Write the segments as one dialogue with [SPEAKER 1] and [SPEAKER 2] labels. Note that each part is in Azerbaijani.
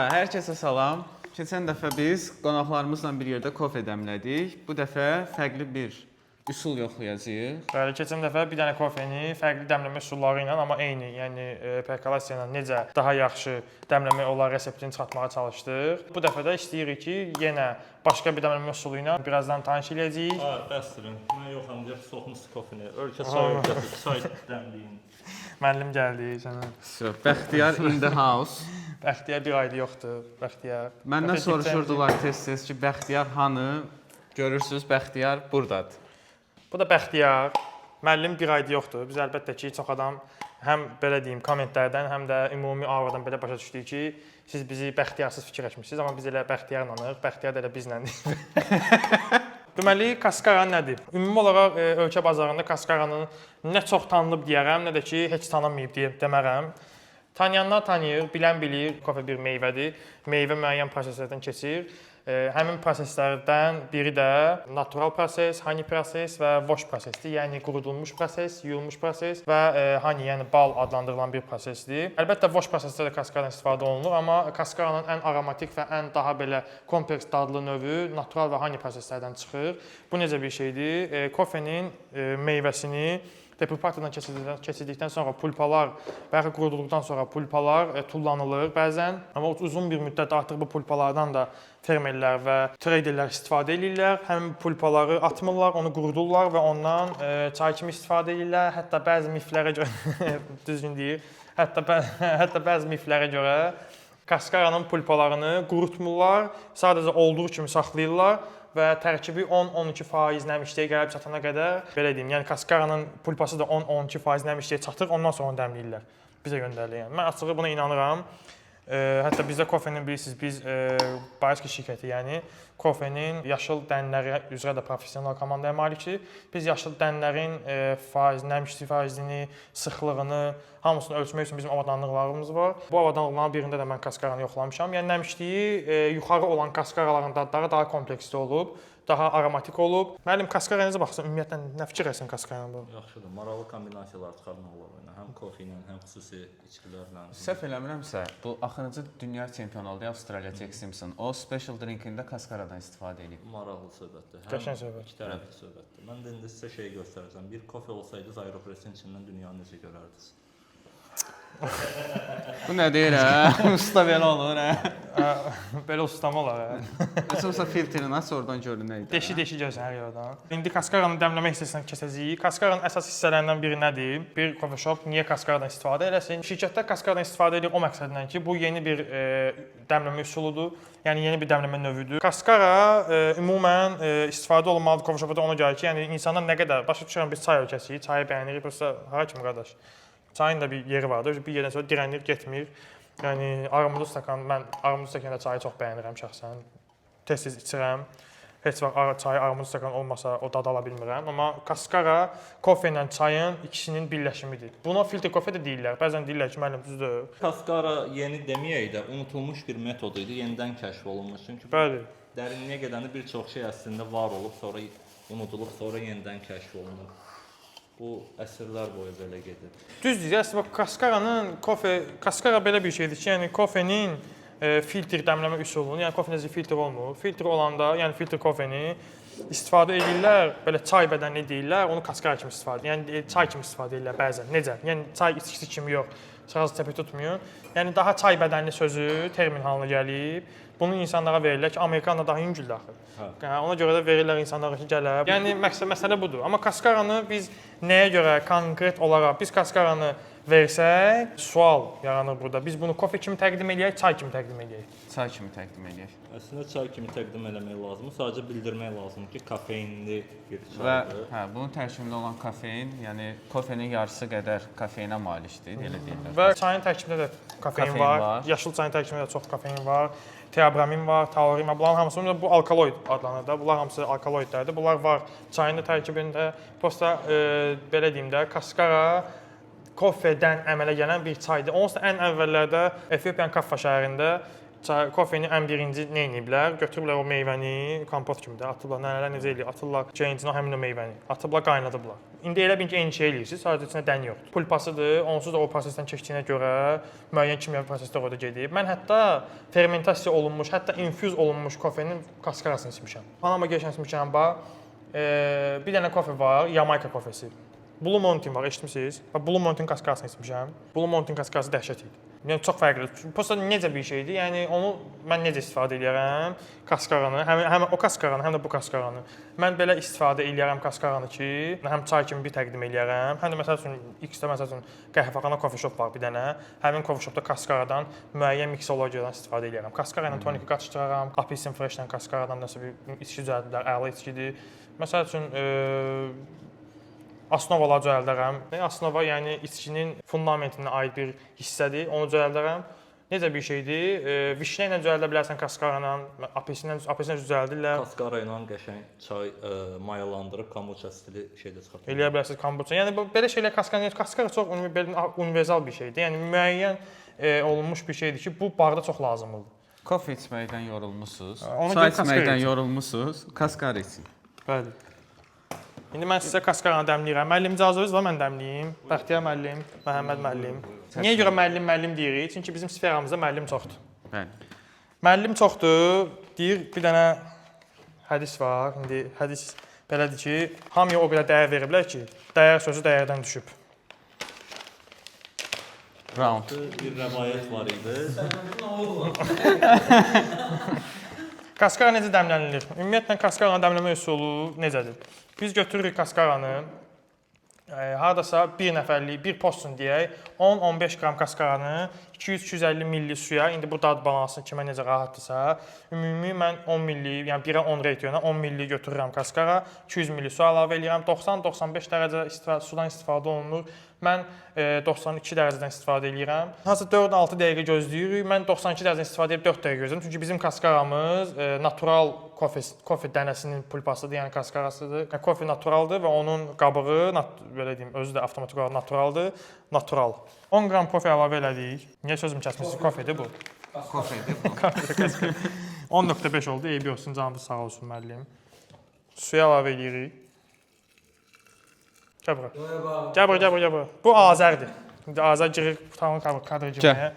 [SPEAKER 1] Hər kəsə salam. Keçən dəfə biz qonaqlarımızla bir yerdə kofe dəmlədik. Bu dəfə fərqli bir üsul yoxlayacağıq.
[SPEAKER 2] Bəli, keçən dəfə bir dənə kofeni fərqli dəmləmə üsulları ilə, amma eyni, yəni perkolasiya ilə necə daha yaxşı dəmləmək olar reseptini çıxartmağa çalışdıq. Bu dəfə də istəyirik ki, yenə başqa bir dəmləmə üsulu ilə birazdan tanış eləyəcəyik.
[SPEAKER 3] Ha, bəsdirin. Mən yoxam deyə soxmusunuz kofeni. Ölkə çay ölkəsi, çay dəmləyin.
[SPEAKER 2] Müəllim gəldi sənə.
[SPEAKER 1] So, Bəxtiyar in the house.
[SPEAKER 2] Bəxtiyar bir aydır yoxdur. Bəxtiyar.
[SPEAKER 1] Məndən
[SPEAKER 2] Bəxtiyar
[SPEAKER 1] soruşurdular tez-tez ki, Bəxtiyar hanı? Görürsüz, Bəxtiyar burdadır.
[SPEAKER 2] Bu da Bəxtiyar. Müəllim bir aydır yoxdur. Biz əlbəttə ki, çox adam həm belə deyim, kommentlərdən, həm də ümumi auradan belə başa düşdük ki, siz bizi Bəxtiyarsız fikirləşmisiniz, amma biz elə Bəxtiyarlanıq, Bəxtiyar da elə bizləndir. Deməli, kaskara nədir? Ümumi olaraq ölkə bazarında kaskaranın nə çox tanınıb deyərəm, nə də ki, heç tanınmayıb deyə demərəm. Tanıyanlar tanıyır, bilən bilir, kofe bir meyvədir. Meyvə müəyyən proseslərdən keçir. Həmin proseslərdən biri də natural proses, honey proses və wash prosesdir. Yəni qurudulmuş proses, yuyulmuş proses və honey, yəni bal adlandırılan bir prosesdir. Əlbəttə wash prosesdə də kaskaradan istifadə olunur, amma kaskaranın ən aromatik və ən daha belə kompleks dadlı növü natural və honey proseslərdən çıxır. Bu necə bir şeydir? Kofenin meyvəsini depulpatordan keçirdikdən sonra pulpalar və yaxud qurudulduqdan sonra pulpalar tullanılır bəzən. Amma uzun bir müddət artıq bu pulpalardan da fermerlər və traderlər istifadə eləyirlər. Həmin pulpaları atmırlar, onu qurudurlar və ondan çay kimi istifadə eləyirlər. Hətta bəzi miflərə görə düzgün deyir. Hətta bəzi miflərə görə kaskaranın pulpalarını qurutmurlar, sadəcə olduğu kimi saxlayırlar və tərkibi 10-12% nəmişliyə gəlib çatana qədər, belə deyim, yəni kaskaranın pulpası da 10-12% nəmişliyə çatır, ondan sonra onu dəmləyirlər. Bizə göndərilir yəni. Mən açığı buna inanıram. Hətta bizdə kofenin bilirsiniz, biz Bayski şirkəti, yəni kofenin yaşıl dənləri üzrə də professional komandaya malikik. Biz yaşıl dənlərin faiz, nəmişlik faizini, sıxlığını, hamısını ölçmək üçün bizim avadanlıqlarımız var. Bu avadanlıqların birində də mən kaskaranı yoxlamışam. Yəni nəmişliyi yuxarı olan kaskaraların dadları daha kompleksli olub, daha aromatik olub. Müəllim, kaskara necə baxırsan? Ümumiyyətlə nə fikirləşirsən kaskara ilə bağlı?
[SPEAKER 3] Yaxşıdır. Maraqlı kombinasiyalar çıxarmaq olar oyuna. Həm kofe ilə, həm xüsusi içkilərlə.
[SPEAKER 1] Səhv eləmirəmsə, bu axırıncı dünya çempionu oldu Avstraliya Jack Simpson. O special drinkində kaskaradan istifadə edib.
[SPEAKER 3] Maraqlı söhbətdir. Həm
[SPEAKER 2] Qəşəng söhbət.
[SPEAKER 3] İki tərəfli söhbətdir. Mən də indi sizə şey göstərəcəm. Bir kofe olsaydı Aeropressin içindən dünyanı necə görərdiniz?
[SPEAKER 1] Bu nə deyir hə? Usta belə olur hə?
[SPEAKER 2] Belə ustama olar. Hə?
[SPEAKER 1] Heç olmasa filtrini aç oradan görünəydi.
[SPEAKER 2] Deşi-deşi görsən hər yerdən. İndi kaskaranı dəmləmə hissəsini keçəcəyik. Kaskaranın əsas hissələrindən biri nədir? Bir coffee shop niyə kaskaradan istifadə eləsin? Şirkətlər kaskaradan istifadə edir o məqsədlə ki, bu yeni bir dəmləmə üsuludur. Yəni yeni bir dəmləmə növüdür. Kaskara ümumən istifadə olunmalıdır coffee shopda ona görə ki, yəni insanlar nə qədər başa düşürəm biz çay ölkəsiyik, çayı bəyənirik, prosta hara kimi qardaş. Çayın da bir yeri vardır. Bir yerdən sonra dirənir, getmir. Yəni armudlu stəkan, mən armudlu stəkanda çayı çox bəyənirəm şəxsən. Tez-tez içirəm. Heç vaxt çayı armudlu stəkan olmasa o dadı ala bilmirəm. Amma kaskara kofe ilə çayın ikisinin birləşimidir. Buna filtr kofe də deyirlər. Bəzən deyirlər ki, müəllim düzdür.
[SPEAKER 3] Kaskara yeni deməyək də unutulmuş bir metod idi, yenidən kəşf olunmuş. Çünki
[SPEAKER 2] Bəli.
[SPEAKER 3] dərinliyə gedəndə bir çox şey əslində var olub, sonra unudulub, sonra yenidən kəşf olunub. Bu əsrlər boyu belə gedib.
[SPEAKER 2] Düz deyir. Əslində bax, kaskaranın kofe, kaskara belə bir şeydir ki, yəni kofenin filtr dəmləmə üsulunu, yəni kofe necə filtr olmur. Filtr olanda, yəni filtr kofeni istifadə edirlər, belə çay bədənli deyirlər, onu kaskara kimi istifadə, yəni çay kimi istifadə edirlər bəzən. Necə? Yəni çay içkisi kimi yox. Sağız təpik tutmayın. Yəni daha çay bədənli sözü termin halına gəlib. Bunu insanlara verirlər ki, Amerikanla daha yüngüldür axı.
[SPEAKER 3] Hə.
[SPEAKER 2] Yəni ona görə də verirlər insanlara ki, gələ. Yəni məqsəd məsələ budur. Amma kaskaranı biz nəyə görə konkret olaraq biz kaskaranı versək, sual yaranır burada. Biz bunu kofe kimi təqdim eləyək, çay kimi təqdim eləyək.
[SPEAKER 1] Çay kimi təqdim eləyək.
[SPEAKER 3] Əslində çay kimi təqdim eləmək lazımdır. Sadəcə bildirmək lazımdır ki, kofeinli bir
[SPEAKER 1] Və
[SPEAKER 3] çaydır.
[SPEAKER 1] hə, bunun tərkibində olan kofein, yəni kofenin yarısı qədər kofeinə malikdir, elə deyirlər.
[SPEAKER 2] Və çayın tərkibində də kofein,
[SPEAKER 1] Kofein
[SPEAKER 2] var.
[SPEAKER 1] var.
[SPEAKER 2] Yaşıl çayın tərkibində də çox kofein var. Teobramin var, taurin var. Bunların hamısı bu alkaloid adlanır da. Bunlar hamısı alkaloidlərdir. Bunlar var çayın da tərkibində. Prosta belə deyim də, kaskara kofedən əmələ gələn bir çaydır. Onsuz da ən əvvəllərdə Efiopiyanın Kaffa şəhərində Çay, kofeni ən birinci nə ediblər? Götürüblər o meyvəni, kompot kimi də atıblar. Nənələr necə eləyir? Atırlar çayın içinə həmin o meyvəni. Atıblar, qaynadıblar. İndi elə bil ki, eyni şey eləyirsiniz, sadəcə içində dən yoxdur. Pulpasıdır, onsuz da o prosesdən keçdiyinə görə müəyyən kimyəvi proseslər orada gedib. Mən hətta fermentasiya olunmuş, hətta infüz olunmuş kofenin kaskarasını içmişəm. Panama geşən içmişəm, bax. Bir dənə kofe var, Yamayka kofesi. Blue Mountain var, eşitmisiniz? Bax, Blue Mountain kaskarasını içmişəm. Blue Mountain kaskarası dəhşət idi. Yəni çox fərqli. Prosta necə bir şeydir? Yəni onu mən necə istifadə eləyərəm kaskaranı, həm o kaskaranı, həm də bu kaskaranı. Mən belə istifadə eləyərəm kaskaranı ki, həm çay kimi bir təqdim eləyərəm, həm də məsəl üçün X-də məsəl üçün qəhvəxana coffee shop var bir dənə. Həmin coffee shopda kaskaradan müəyyən miksologiyadan istifadə eləyərəm. Kaskara ilə toniki qatışdıraram, apelsin fresh-lə kaskaradan nəsə bir içki düzəldiblər, əla içkidir. Məsəl üçün Osnovalar düzəldərəm. Osnova, yəni içkinin fundamentinə aid bir hissədir, onu düzəldərəm. Necə bir şeydir? Vişnə ilə düzəldə bilərsən, kaskara ilə, apelsinlə, apelsinlə düzəldirlər.
[SPEAKER 3] Kaskara ilə qəşəng çay mayalandırıb kombuça stili şeydə çıxartmaq.
[SPEAKER 2] Eləyə bilərsiniz kombuça. Yəni bu belə şeylər kaskara çox universal bir şeydir. Yəni müəyyən olunmuş bir şeydir ki, bu barda çox lazımlıdır.
[SPEAKER 1] Kofe içməkdən yorulmusunuz.
[SPEAKER 2] Ona
[SPEAKER 1] Çay
[SPEAKER 2] görə kaskara
[SPEAKER 1] içməkdən
[SPEAKER 2] için.
[SPEAKER 1] yorulmusunuz. Kaskara için.
[SPEAKER 2] Bəli. İndi mən sizə kaskaranı dəmləyirəm. Müəllim icazəniz var, mən dəmləyim. Bəxtiyar müəllim, Məhəmməd müəllim. Niyə görə müəllim müəllim deyirik? Çünki bizim sferamızda müəllim çoxdur.
[SPEAKER 1] Bəli.
[SPEAKER 2] Müəllim çoxdur. Deyir, bir dənə hədis var. İndi hədis belədir ki, hamıya o qədər dəyər veriblər ki, dəyər sözü dəyərdən düşüb.
[SPEAKER 1] Round.
[SPEAKER 3] Bir rəvayət var idi.
[SPEAKER 2] Kaskara necə dəmlənilir? Ümumiyyətlə kaskaranı dəmləmə üsulu necədir? Biz götürürük kaskaranı, hardasa bir nəfərlik bir postun deyək, 10-15 qram kaskaranı 200-250 milli suya, indi bu dad balansı kimə necə rahatdırsa, ümumi mən 10 milli, yəni 1-ə 10 rate 10 milli götürürəm kaskara, 200 milli su əlavə eləyirəm, 90-95 dərəcə sudan istifadə olunur. Mən 92 dərəcədən istifadə eləyirəm. Hansı 4-6 dəqiqə gözləyirik. Mən 92 dərəcədən istifadə edib 4 dəqiqə gözləyirəm. Çünki bizim kaskaramız natural kofe dənəsinin pulpasıdır, yəni kaskarasıdır. Yəni, kofe naturaldır və onun qabığı, belə deyim, özü də avtomatik olaraq naturaldır. Natural. 10 qram kofe əlavə elədik. Niyə sözümü kəsmisiniz? Kofedir bu.
[SPEAKER 1] Kofedir bu.
[SPEAKER 2] 10.5 oldu. Eybi olsun, canınız sağ olsun müəllim. Suya əlavə eləyirik. Gəl bura. Gəl bura, gəl bura, gəl bura. Bu Azərdir. İndi Azər girir, tamam kadra girməyə.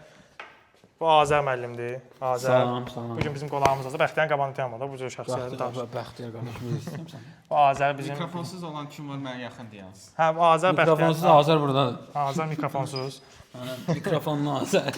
[SPEAKER 2] Bu Azər müəllimdir. Azər.
[SPEAKER 4] Salam, salam.
[SPEAKER 2] Bu gün bizim qonağımızdır. Bəxtiyar qabağını tanımada bu cür şəxsiyyəti danışır.
[SPEAKER 4] Bəxtiyar qardaşımız istəyirsən.
[SPEAKER 2] Bu Azər bizim.
[SPEAKER 1] Mikrofonsuz olan kim var mənə yaxın dayansın.
[SPEAKER 2] Hə, bu Azər Bəxtiyar.
[SPEAKER 4] Mikrofonsuz Azər buradadır.
[SPEAKER 2] Azər mikrofonsuz.
[SPEAKER 4] Mikrofonlu Azər.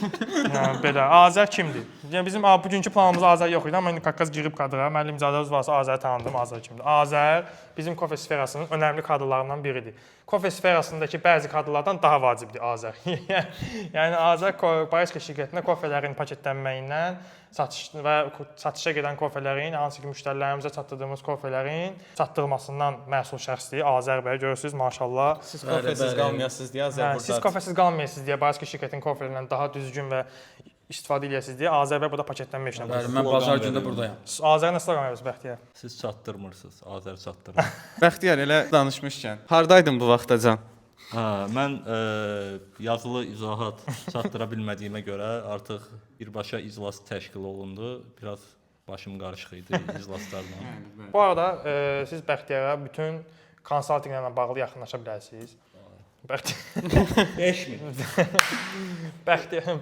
[SPEAKER 2] Yəni belə. Azər kimdir? Yəni bizim bugünkü planımızda Azər yox idi, amma indi Kakkaz girib kadra. Müəllim icazəniz varsa Azəri tanıdım, Azər kimdir? Azər bizim kofe sferasının önəmli kadrlarından biridir. Kofe sferasındakı bəzi kadrlardan daha vacibdir Azər. Yəni Azər Bariska şirkətində kofələrin paketlənməyindən satış və satışa gedən kofələrin, hansı ki müştərilərimizə çatdırdığımız kofələrin çatdırılmasından məsul şəxsdir Azər bəy. Görürsüz, maşallah.
[SPEAKER 1] Siz kofesiz qalmayasınız deyə Azər
[SPEAKER 2] Hə, siz
[SPEAKER 1] burdadır.
[SPEAKER 2] kofesiz qalmayasınız deyə Bariska şirkətinin kofələrindən daha düzgün və istifadə eləyəsiniz deyə Azər bəy burada paketlənmə işinə
[SPEAKER 4] Bəli, mən bazar gündə buradayam.
[SPEAKER 2] Azər nə sloqan verirsiniz Bəxtiyar?
[SPEAKER 3] Siz çatdırmırsınız, Azər çatdırmır.
[SPEAKER 1] Bəxtiyar elə danışmışkən, hardaydın bu vaxtacan?
[SPEAKER 3] Hə, mən yazılı izahat çatdıra bilmədiyimə görə artıq birbaşa iclas təşkil olundu. Biraz başım qarışıq idi iclaslarla.
[SPEAKER 2] Bu arada siz Bəxtiyara bütün konsaltinqlə bağlı yaxınlaşa bilərsiniz. Bəxtiyar
[SPEAKER 3] 5000.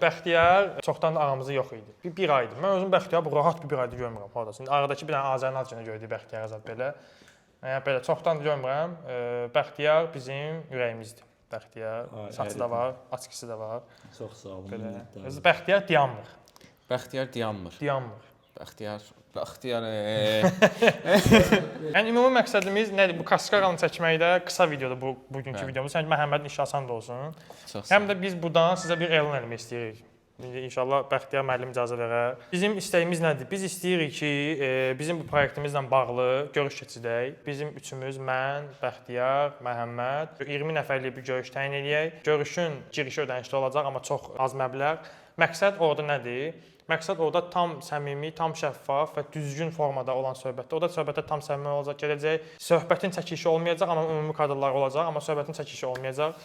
[SPEAKER 2] Bəxtiyar çoxdan da aramızda yox idi. Bir aydır. Mən özüm Bəxtiyar bu rahat bir aydır görmürəm hardasa. İndi aradakı bir dənə Azərin adını gördük Bəxtiyar zad belə. Yəni belə çoxdan da görmürəm. Bəxtiyar bizim ürəyimizdir. Bəxtiyar saçı da var, açkısı da var.
[SPEAKER 3] Çox sağ olun.
[SPEAKER 2] Belə.
[SPEAKER 3] Minnətdarım.
[SPEAKER 2] Özü Bəxtiyar dayanmır.
[SPEAKER 1] Bəxtiyar dayanmır.
[SPEAKER 2] Dayanmır.
[SPEAKER 1] Bəxtiyar.
[SPEAKER 2] Yəni ümumi məqsədimiz nədir? Bu kaskaranı çəkməkdə qısa videodur bu bugünkü
[SPEAKER 1] Bəli.
[SPEAKER 2] videomuz. Həm Məhəmmədin işi asan da olsun.
[SPEAKER 1] Çox sağ
[SPEAKER 2] Həm də biz buradan sizə bir elan eləmək istəyirik. İndi İnşallah Bəxtiyar müəllim icazə verər. Bizim istəyimiz nədir? Biz istəyirik ki, bizim bu proyektimizlə bağlı görüş keçirdək. Bizim üçümüz, mən, Bəxtiyar, Məhəmməd, 20 nəfərlik bir görüş təyin eləyək. Görüşün girişi ödənişli olacaq, amma çox az məbləğ. Məqsəd orada nədir? Məqsəd orada tam səmimi, tam şəffaf və düzgün formada olan söhbətdir. O da söhbətə tam səmimi olacaq, gələcək. Söhbətin çəkilişi olmayacaq, amma ümumi kadrlar olacaq, amma söhbətin çəkilişi olmayacaq.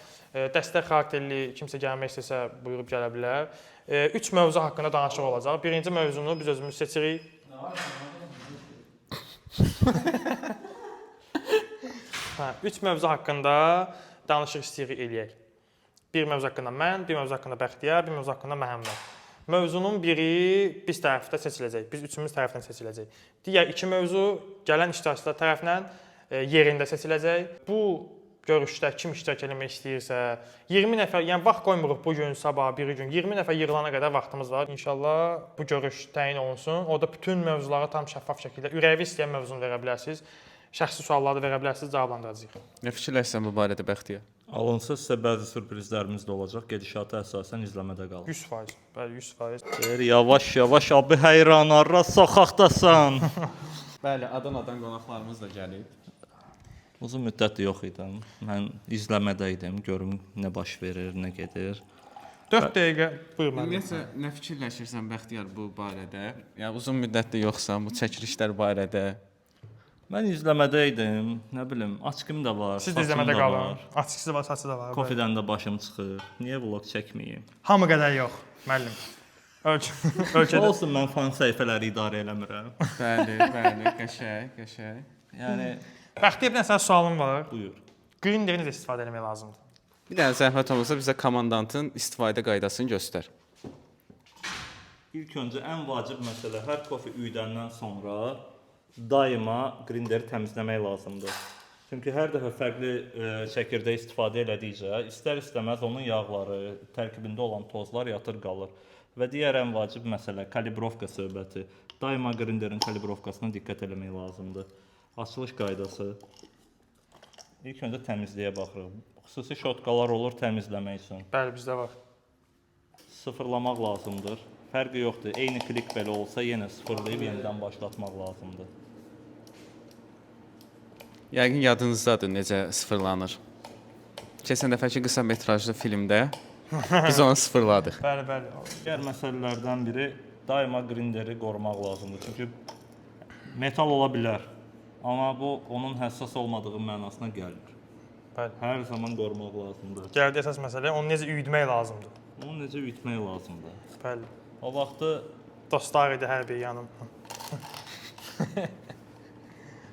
[SPEAKER 2] Dəstək xarakterli kimsə gəlmək istəsə buyurub gələ bilər. 3 mövzu haqqında danışıq olacaq. Birinci mövzunu biz özümüz seçirik. Hə, 3 mövzu haqqında danışıq istəyirik eləyək. Bir mövzu haqqında mən, bir mövzu haqqında Bəxtiyar, bir mövzu haqqında Məhəmməd. Mövzunun biri biz tərəfdə seçiləcək. Biz üçümüz tərəfdən seçiləcək. Digər iki mövzu gələn iştirakçılar tərəfindən yerində seçiləcək. Bu görüşdə kim iştirak eləmək istəyirsə, 20 nəfər, yəni vaxt qoymuruq bu gün, sabah, biri gün. 20 nəfər yığılana qədər vaxtımız var. İnşallah bu görüş təyin olunsun. Orada bütün mövzuları tam şəffaf şəkildə ürəyiniz istəyən mövzunu verə bilərsiniz. Şəxsi sualları da verə bilərsiniz, cavablandıracağıq.
[SPEAKER 1] Nə fikirləşirsən bu barədə Bəxtiyar?
[SPEAKER 3] Alınsa sizə bəzi sürprizlərimiz də olacaq. Gedişata əsasən izləmədə qalın.
[SPEAKER 2] 100%. Bəli, 100%.
[SPEAKER 3] Deyir, yavaş yavaş abi heyran arra soxaqdasan.
[SPEAKER 1] Bəli, Adanadan qonaqlarımız da gəlib.
[SPEAKER 3] Uzun müddətdir yox idim. Mən izləmədə idim, görüm nə baş verir, nə gedir.
[SPEAKER 2] 4 dəqiqə buyur müəllim.
[SPEAKER 1] Ümumiyyətcə nə fikirləşirsən Bəxtiyar bu barədə? Yəni uzun müddətdir yoxsan bu çəkilişlər barədə.
[SPEAKER 3] Mən izləmədə idim. Nə bilim, açqım da var.
[SPEAKER 2] Siz də
[SPEAKER 3] saçım
[SPEAKER 2] izləmədə
[SPEAKER 3] da
[SPEAKER 2] qalın.
[SPEAKER 3] var.
[SPEAKER 2] Açıqsı var, saçı da var. Bəli.
[SPEAKER 3] Kofedən də başım çıxır. Niyə vlog çəkməyim?
[SPEAKER 2] Hamı qədər yox, müəllim. Ölkə ölkədə
[SPEAKER 3] Olsun mən fan səhifələri idarə eləmirəm.
[SPEAKER 1] Bəli, bəli, qəşəng, qəşəng.
[SPEAKER 3] Yəni
[SPEAKER 2] Bəxtiyar bir dənə sənə sualım var.
[SPEAKER 3] buyur.
[SPEAKER 2] Grinderi necə istifadə etmək lazımdır?
[SPEAKER 1] Bir dənə zəhmət olmasa bizə komandantın istifadə qaydasını göstər.
[SPEAKER 3] İlk öncə ən vacib məsələ hər kofe üyüdəndən sonra daima grinderi təmizləmək lazımdır. Çünki hər dəfə fərqli çəkirdək istifadə elədikcə istər-istəməz onun yağları, tərkibində olan tozlar yatır qalır. Və digər ən vacib məsələ kalibrovka söhbəti. Daima qrinderin kalibrovkasına diqqət eləmək lazımdır. Açılış qaydası. İlk öncə təmizliyə baxırıq. Xüsusi şotqalar olur təmizləmək üçün.
[SPEAKER 2] Bəli, bizdə var.
[SPEAKER 3] Sıfırlamaq lazımdır. Fərqi yoxdur. Eyni klik belə olsa yenə sıfırlayıb yenidən başlatmaq lazımdır.
[SPEAKER 1] Yəqin yadınızdadır necə sıfırlanır. Keçən dəfəki qısa metrajlı filmdə biz onu sıfırladıq.
[SPEAKER 2] Bəli, bəli.
[SPEAKER 3] Digər məsələlərdən biri daima grinderi qorumaq lazımdır. Çünki metal ola bilər, amma bu onun həssas olmadığı mənasına gəlmir.
[SPEAKER 2] Bəli.
[SPEAKER 3] Hər zaman qorumaq lazımdır.
[SPEAKER 2] Gəldi əsas məsələ, onu necə üyütmək lazımdır.
[SPEAKER 3] Onu necə ütmək lazımdır?
[SPEAKER 2] Bəli.
[SPEAKER 3] O vaxtı
[SPEAKER 2] Dostlar idi hər bir yanım.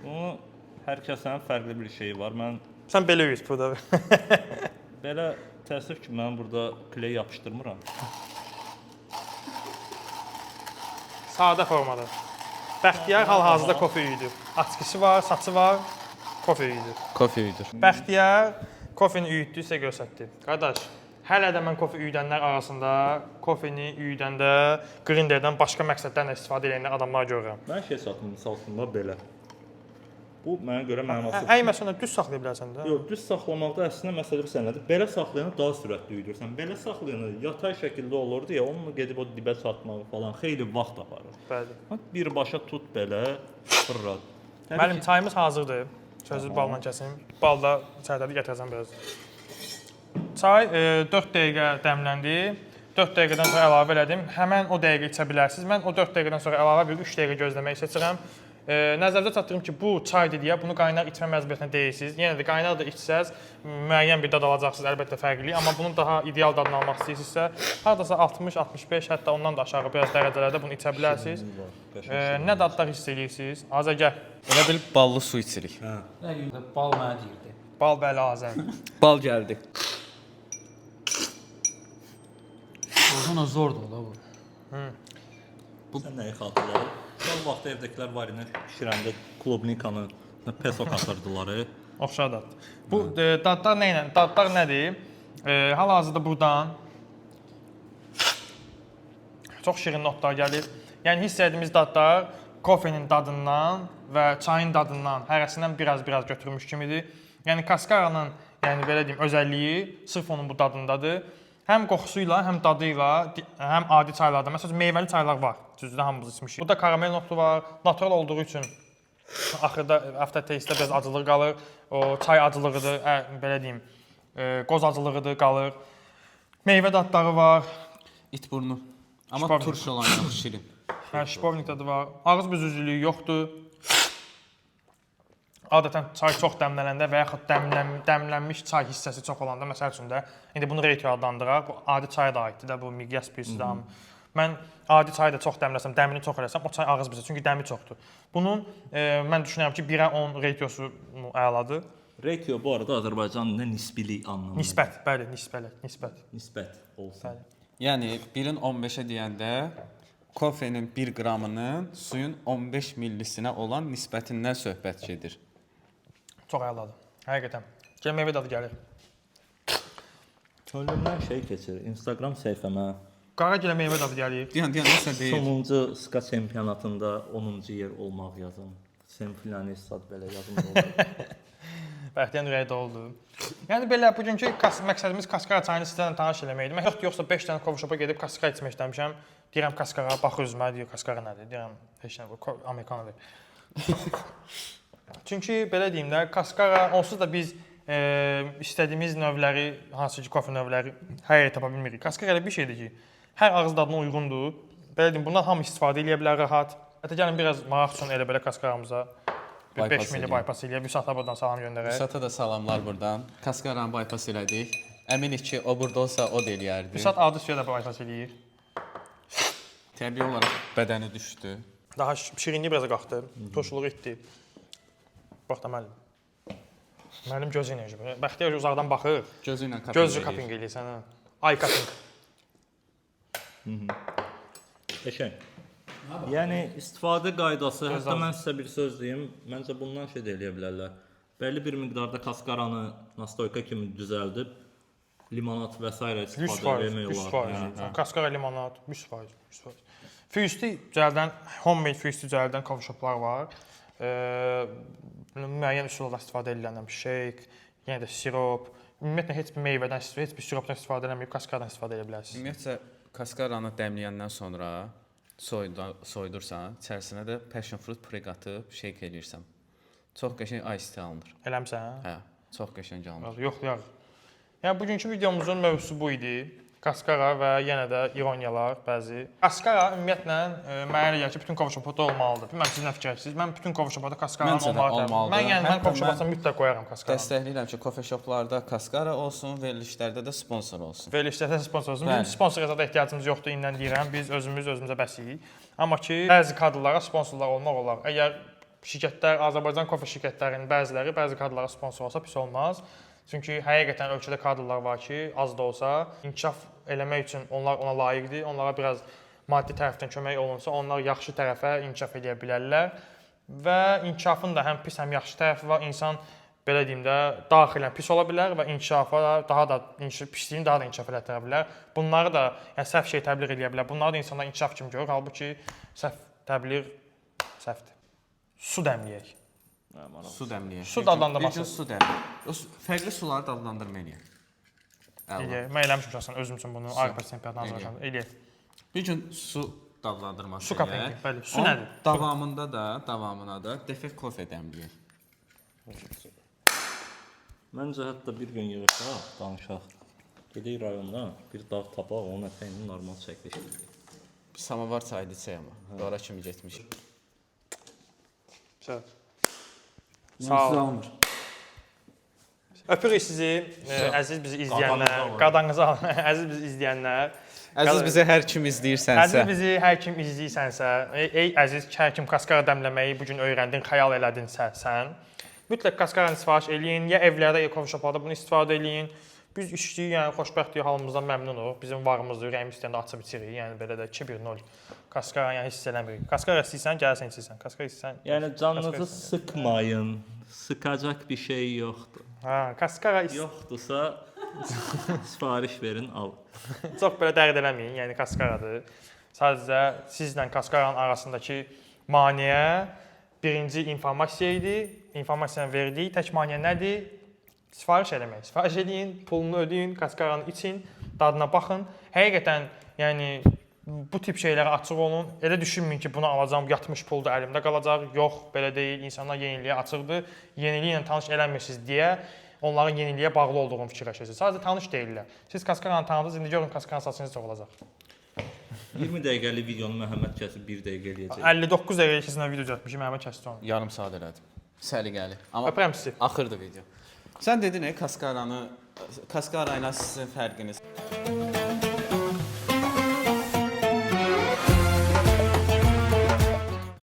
[SPEAKER 3] bunu hər kəsin fərqli bir şeyi var. Mən
[SPEAKER 2] Sən belə üyüt burada.
[SPEAKER 3] belə təəssüf ki, mən burada kley yapışdırmıram.
[SPEAKER 2] Sadə formada. Bəxtiyar hal-hazırda kofe üyüdür. Açqısı var, saçı var, kofe üyüdür.
[SPEAKER 1] Kofe üyüdür.
[SPEAKER 2] Bəxtiyar kofeni üyütdü, sizə göstərdi. Qardaş, hələ də mən kofe üyüdənlər arasında kofeni üyüdəndə qrinderdən başqa məqsədlərlə istifadə edən adamlar görürəm.
[SPEAKER 3] Mən şey çatdım, misal üçün bax belə. Bu mənə görə mənasız.
[SPEAKER 2] Əyməsən də düz saxlaya bilərsən də.
[SPEAKER 3] Yox, düz saxlamaqda əslində məsələ bir nədir? Belə saxlayanda daha sürətli üyüdürsən. Belə saxlayanda yatay şəkildə olur deyə onunla gedib o dibə çatmağı falan xeyli vaxt aparır.
[SPEAKER 2] Bəli.
[SPEAKER 3] Bax, birbaşa tut belə, fırlat. Təbii
[SPEAKER 2] Müəllim,
[SPEAKER 3] ki,
[SPEAKER 2] çayımız hazırdır. Sözü balla kəsim. Bal da içəridədir, gətirəcəm biraz. Çay 4 dəqiqə dəmləndi. 4 dəqiqədən sonra əlavə elədim. Həmən o dəqiqə içə bilərsiniz. Mən o 4 dəqiqədən sonra əlavə bir 3 dəqiqə gözləməyi seçirəm. Nəzərinizə çatdırım ki, bu çaydır deyə bunu qaynar içmə məcburiyyətinə deyilsiniz. Yenə də qaynar da içsəz müəyyən bir dad alacaqsınız, əlbəttə fərqli, amma bunun daha ideal dadını almaq istəyirsinizsə, hardasa 60, 65, hətta ondan da aşağı biraz dərəcələrdə bunu içə bilərsiniz.
[SPEAKER 3] var, qəşəng şey.
[SPEAKER 2] Nə dadlar hiss eləyirsiniz? Azər gəl.
[SPEAKER 1] Elə bil ballı su içirik.
[SPEAKER 4] Nə deyirdi? Bal mənə deyirdi.
[SPEAKER 2] Bal bəli Azər.
[SPEAKER 1] Bal gəldi.
[SPEAKER 4] Oradan o zordur da bu.
[SPEAKER 3] Bu sən nəyi xatırlayır? Son vaxt evdəkilər var idi, bişirəndə klubnikanı pesok atırdılar.
[SPEAKER 2] Oxşar dad. Bu dadlar nə ilə? Dadlar nədir? Hal-hazırda burdan çox şirin notlar gəlir. Yəni hiss etdiyimiz dadlar kofenin dadından və çayın dadından hərəsindən biraz-biraz götürmüş kimidir. Yəni Kaskaranın, yəni belə deyim, özəlliyi sırf onun bu dadındadır. Həm qoxusu ilə, həm dadı ilə, həm adi çaylarda. Məsələn, meyvəli çaylar var. Düzdür, hamımız içmişik. Burada karamel notu var. Natural olduğu üçün axırda aftertaste-də biraz acılıq qalır. O çay acılığıdır, belə deyim, qoz acılığıdır, qalır. Meyvə dadları var.
[SPEAKER 1] İt burnu. Amma
[SPEAKER 2] Şipovnik.
[SPEAKER 1] turş olan yox, şirin.
[SPEAKER 2] Hə, şipovnik dadı var. Ağız büzücülüyü yoxdur. Adətən çay çox dəmlənəndə və yaxud dəmlənmiş çay hissəsi çox olanda, məsəl üçün də, indi bunu ratio adlandıraq, bu adi çaya da aiddir də, bu miqyas birisi də hamı. Mən adi çayı da çox dəmləsəm, dəmini çox eləsəm, o çay ağız büzür, çünki dəmi çoxdur. Bunun mən düşünürəm ki, 1-ə 10 ratiosu əladır.
[SPEAKER 3] Ratio bu arada Azərbaycan dilində nisbilik anlamında.
[SPEAKER 2] Nisbət, bəli, nisbət, nisbət.
[SPEAKER 3] Nisbət olsun.
[SPEAKER 2] Bəli.
[SPEAKER 1] Yəni 1-in 15-ə deyəndə kofenin 1 qramının suyun 15 millisinə olan nisbətindən söhbət gedir.
[SPEAKER 2] Çox əladır. Həqiqətən. Gəl meyvə dadı gəlir.
[SPEAKER 3] Könlümdən şey keçir. Instagram səhifəmə
[SPEAKER 2] Qara gilə meyvə dadı gəlir.
[SPEAKER 1] Deyən, deyən nəsə deyir.
[SPEAKER 3] sonuncu SKA çempionatında 10-cu yer olmaq yazın. Semflanist ad belə yazın olur.
[SPEAKER 2] Bəxtiyan ürəyi doldu. Yəni belə bugünkü məqsədimiz Kaskara çayını sizlərlə tanış eləmək idi. Mən yoxdur, yoxsa 5 dənə coffee shop-a gedib Kaskara içmək istəmişəm. Deyirəm Kaskara, baxır üzümə, deyir Kaskara nədir? Deyirəm heç nə, bu Amerikanodur. Çünki belə deyim də, Kaskara onsuz da biz istədiyimiz növləri, hansı ki kofe növləri hər yerdə tapa bilmirik. Kaskara elə bir şeydir ki, hər ağız dadına uyğundur. Belə deyim, bundan hamı istifadə eləyə bilər rahat. Hətta gəlin biraz maraq üçün elə belə Kaskaramıza bir 5
[SPEAKER 1] Bypass
[SPEAKER 2] milli
[SPEAKER 1] eləyək.
[SPEAKER 2] bypass eləyək. Vüsata buradan salam göndərək.
[SPEAKER 1] Vüsata da salamlar buradan. Kaskaranı bypass elədik. Əminik ki, o burada olsa o da eləyərdi.
[SPEAKER 2] Vüsat adi suya da bypass eləyir.
[SPEAKER 1] Təbii olaraq bədəni düşdü.
[SPEAKER 2] Daha şirinliyi biraz qalxdı. Turşuluğu itdi. Bax da müəllim. Müəllim gözü ilə eləyir. Bəxtiyar uzaqdan baxır.
[SPEAKER 1] Gözü ilə cupping
[SPEAKER 2] Gözü
[SPEAKER 1] eləyir.
[SPEAKER 2] cupping eləyirsən hə. Ay cupping.
[SPEAKER 3] Qəşəng. Yəni istifadə qaydası, hətta
[SPEAKER 2] az.
[SPEAKER 3] mən sizə bir söz deyim, məncə bundan şey də eləyə bilərlər. Bəlli bir miqdarda kaskaranı nastoyka kimi düzəldib limonad və s.
[SPEAKER 2] 100%,
[SPEAKER 3] istifadə etmək olar.
[SPEAKER 2] 100%.
[SPEAKER 3] Yəni,
[SPEAKER 2] Kaskara limonad 100%, 100%. Fusti düzəldən, homemade fusti düzəldən coffee shoplar var. Müəyyən üsullardan istifadə edilən shake, yenə də sirop. Ümumiyyətlə heç bir meyvədən, heç bir siropdan istifadə eləməyib kaskaradan istifadə edə bilərsiniz.
[SPEAKER 1] Ümumiyyətcə kaskaranı dəmləyəndən sonra soydursan, içərisinə də passion fruit püre qatıb shake eləyirsən. Çox qəşəng ice tea alınır.
[SPEAKER 2] Eləmisən?
[SPEAKER 1] Hə, çox qəşəng alınır.
[SPEAKER 2] Yox, yox. Yəni bugünkü videomuzun mövzusu bu idi. Kaskara və yenə də ironiyalar bəzi. Kaskara ümumiyyətlə mənə elə gəlir ki, bütün coffee shopda olmalıdır. Bilmirəm siz nə fikirləşirsiniz. Mən bütün coffee shopda kaskaranın
[SPEAKER 1] Məncə də
[SPEAKER 2] olmalı.
[SPEAKER 1] olmalıdır.
[SPEAKER 2] Mən yəni mən
[SPEAKER 1] Hətta
[SPEAKER 2] coffee shop
[SPEAKER 1] mən
[SPEAKER 2] açsam mütləq qoyaram kaskaranı.
[SPEAKER 1] Dəstəkləyirəm ki, coffee shoplarda kaskara olsun, verilişlərdə də sponsor olsun.
[SPEAKER 2] Verilişlərdə sponsor olsun. Bizim
[SPEAKER 1] Bəli.
[SPEAKER 2] sponsora zada ehtiyacımız yoxdur, indən deyirəm. Biz özümüz özümüzə bəsiyik. Amma ki, bəzi kadrlara sponsorlar olmaq olar. Əgər şirkətlər, Azərbaycan kofe şirkətlərinin bəziləri bəzi kadrlara sponsor olsa pis olmaz. Çünki həqiqətən ölkədə kadrlar var ki, az da olsa inkişaf eləmək üçün onlar ona layiqdir. Onlara biraz maddi tərəfdən kömək olunsa, onlar yaxşı tərəfə inkişaf eləyə bilərlər. Və inkişafın da həm pis, həm yaxşı tərəfi var. İnsan belə deyim də daxilən pis ola bilər və inkişafa daha da pisliyin daha da inkişaf elətdirə bilər. Bunları da yəni səhv şey təbliğ eləyə bilər. Bunları da insanlar inkişaf kimi görür. Halbuki səhv təbliğ səhvdir. Su dəmləyək.
[SPEAKER 3] Hə, maraqlı.
[SPEAKER 1] Su dəmləyək.
[SPEAKER 2] Su
[SPEAKER 1] Bir gün-
[SPEAKER 2] dadlandırması.
[SPEAKER 1] Bir gün su dəmləyək. O fərqli suları dadlandırma eləyək. Əla.
[SPEAKER 2] Eləyək. Mən eləmişəm şəxsən özüm üçün bunu Avropa çempionatına
[SPEAKER 1] Eləyək.
[SPEAKER 2] hazırlaşanda. Eləyək.
[SPEAKER 1] Bir gün su dadlandırması
[SPEAKER 2] Su
[SPEAKER 1] eləyək.
[SPEAKER 2] cuppingi, bəli. Su
[SPEAKER 1] Onun
[SPEAKER 2] nədir?
[SPEAKER 1] Davamında da, davamına da defekt kofe dəmləyək.
[SPEAKER 3] Məncə hətta bir gün yığışaq, danışaq. Gedək rayondan bir dağ tapaq, onun ətəyini normal çəkiliş eləyək.
[SPEAKER 1] Bir samovar çayı içək amma. Dora kimi getmişik.
[SPEAKER 2] Sağ ol.
[SPEAKER 4] Sağ ol. Almır.
[SPEAKER 2] Öpürük sizi, əziz bizi izləyənlər,
[SPEAKER 3] Qadanızı alın.
[SPEAKER 2] qadanızı alın, əziz bizi izləyənlər.
[SPEAKER 1] Əziz bizi hər kim izləyirsənsə,
[SPEAKER 2] Əziz bizi hər kim izləyirsənsə, ey əziz hər kim kaskara dəmləməyi bu gün öyrəndin, xəyal elədinsə sən, mütləq kaskaranı sifariş eləyin, ya evlərdə, ya coffee shoplarda bunu istifadə eləyin. Biz içdik, yəni xoşbəxtlik halımızdan məmnunuq. Bizim varımızdır, ürəyimiz istəyəndə açıb içirik. Yəni belə də 2-1-0 kaskara yəni hiss eləmirik. Kaskara istəyirsən, gəlsən içirsən. Kaskara istəyirsən.
[SPEAKER 3] Yəni canınızı
[SPEAKER 2] Kaskara
[SPEAKER 3] sıxmayın. Sıxacaq bir şey yoxdur.
[SPEAKER 2] Hə, kaskara
[SPEAKER 3] Yoxdursa sifariş verin, al.
[SPEAKER 2] Çox belə dərd eləməyin, yəni kaskaradır. Sadəcə sizlə kaskaranın arasındakı maneə birinci informasiya idi. İnformasiyanı verdik. Tək maneə nədir? Sifariş eləmək. Sifariş eləyin, pulunu ödəyin, kaskaranı için, dadına baxın. Həqiqətən, yəni bu tip şeylərə açıq olun. Elə düşünməyin ki, bunu alacağam, yatmış pul da əlimdə qalacaq. Yox, belə deyil. İnsanlar yeniliyə açıqdır. Yeniliklə tanış eləmirsiniz deyə onların yeniliyə bağlı olduğunu fikirləşirsiniz. Sadəcə tanış deyillər. Siz kaskaranı tanıdınız, indi görün kaskaranı saçınız çox olacaq.
[SPEAKER 3] 20 dəqiqəlik videonu Məhəmməd kəsib 1 dəqiqə eləyəcək.
[SPEAKER 2] 59 dəqiqə keçindən video düzəltmişik, Məhəmməd kəsdi onu.
[SPEAKER 1] Yarım saat elədim. Səliqəli. Amma
[SPEAKER 2] Öpürəm sizi.
[SPEAKER 1] axırdı video. Sən dedin, Kaskaranı, Kaskara ilə sizin fərqiniz.